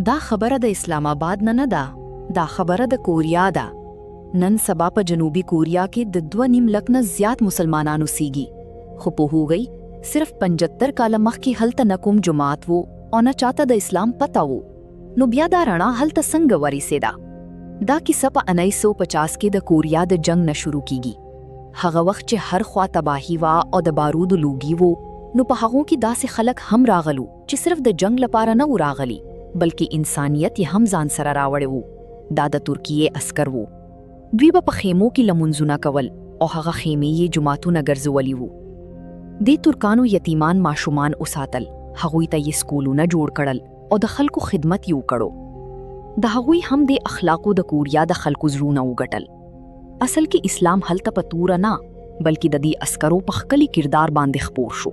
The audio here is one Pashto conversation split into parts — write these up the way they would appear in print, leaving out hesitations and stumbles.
دا خبره د اسلام آباد نه نه ده، دا خبره د کوریا ده. نن سبا په جنوبي کوریا کې د 2.5 لک نه زیات مسلمانان اوسیږي، خو پوهوږئ، صرف 75 کاله مخکې هلته نه کوم جومات وو او نه چاته د اسلام پته وو. نو بیا دا رڼا هلته څنګه ورسېده؟ دا کیسه په 1950 کې د کوریا د جنگ نه شروع کیږي. هغه وخت چې هر خوا تباهي وه او د بارودو لوګي وو، نو په هغو کې داسې خلک هم راغلو چې صرف د جنگ لپاره نه وو راغلي، بلکې انسانیت یې هم ځان سره راوړی وو. دا د ترکیې عسکر وو. دوی به په خیمو کې لمونځونه کول او هغه خیمې یې جوماتونه ګرځولي وو. دې ترکانو یتیمان ماشومان وساتل، هغوی ته یې سکولونه جوړ کړل او د خلکو خدمت یې وکړو. د هغوی هم دې اخلاقو د کوریا د خلکو زړونه وګټل. اصل کې اسلام هلته په توره نه، بلکې د دې عسکرو په ښکلي کردار باندې خپور شو.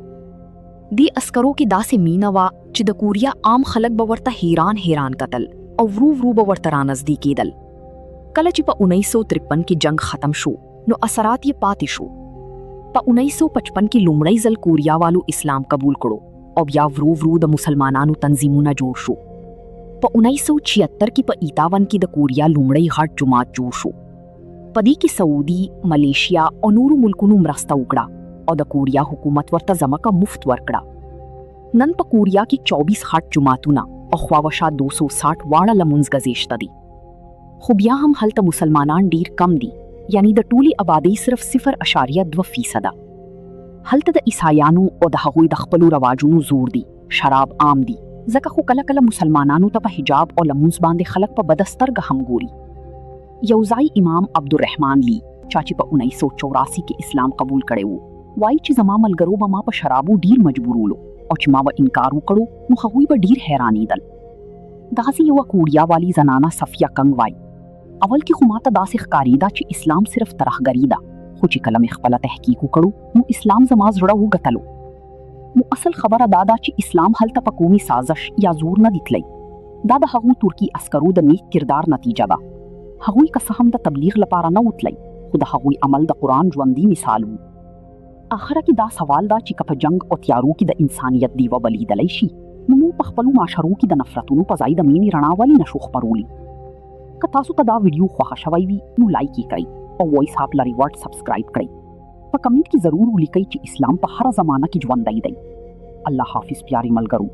دې عسکرو کې داسې مینه وه چې د کوریا عام خلک به ورته حیران حیران کتل او ورو ورو به ورته رانږدې کېدل. کله چې په 1953 کې جنگ ختم شو، نو اثرات یې پاتې شو. په 1955 کې لومړی ځل کوریا والو اسلام قبول کړو او بیا ورو ورو د مسلمانانو تنظیمونه جوړ شو. په 1976 کې په ایتاون کې د کوریا لومړی غټ جومات جوړ شو. په دې کې سعودي، ملیشیا او نورو ملکونو مرسته وکړه او د کوریا حکومت ورته ځمکه مفت ورکړه. نن په کوریا کې 24 غټ جوماتونه او خواوشا 260 واړه لمونځ ګزې شته دي. خو بیا هم هلته مسلمانان ډیر کم دي، یعنی د ټولې ابادۍ صرف 0.2%. هلته د عیسایانو او د هغوی د خپلو رواجونو زور دي، شراب عام دي، ځکه خو کله کله مسلمانانو ته په حجاب او لمونځ باندې خلک په بده سترګه هم ګوري. یو ځای امام عبدالرحمن لی، چا چې په 1984 کې اسلام قبول کړی وو، وایي چې زما ملګرو به ما په شرابو ډیر مجبورولو او چې ما به انکار وکړو، نو هغوی به ډیر حیرانېدل. دغسې یوه کوریا والی زنانه صفیه کنګ وایي، اول کې خو ماته داسې ښکارېده چې اسلام صرف ترهګري ده، خو چې کله مې خپله تحقیق وکړو، نو اسلام زما زړه وګټلو. نو اصل خبره دا ده چې اسلام هلته په کومي سازش یا زور نه دی تللی. دا د هغو ترکي عسکرو د نیک کردار نتیجه ده. هغوی که څه هم د تبلیغ لپاره نه وو تللی، خو د هغوی عمل د قرآن ژوندي مثال وو. اخره کې دا سوال ده چې که په جنګ او تیارو کې د انسانیت دیوه بلیدلی شي، نو موږ په خپلو معاشرو کې د نفرتونو په ځای د مینې رڼا ولې نشو خپرولی؟ که تاسو ته دا ویډیو خوښه شوی وي، نو لایک یې کړئ او وایس اپ له ریورډ سبسکرایب کړئ. په کمنټ کې ضرور ولیکئ چې اسلام په هره زمانه کې ژوندی دی. الله حافظ پیاري ملګرو.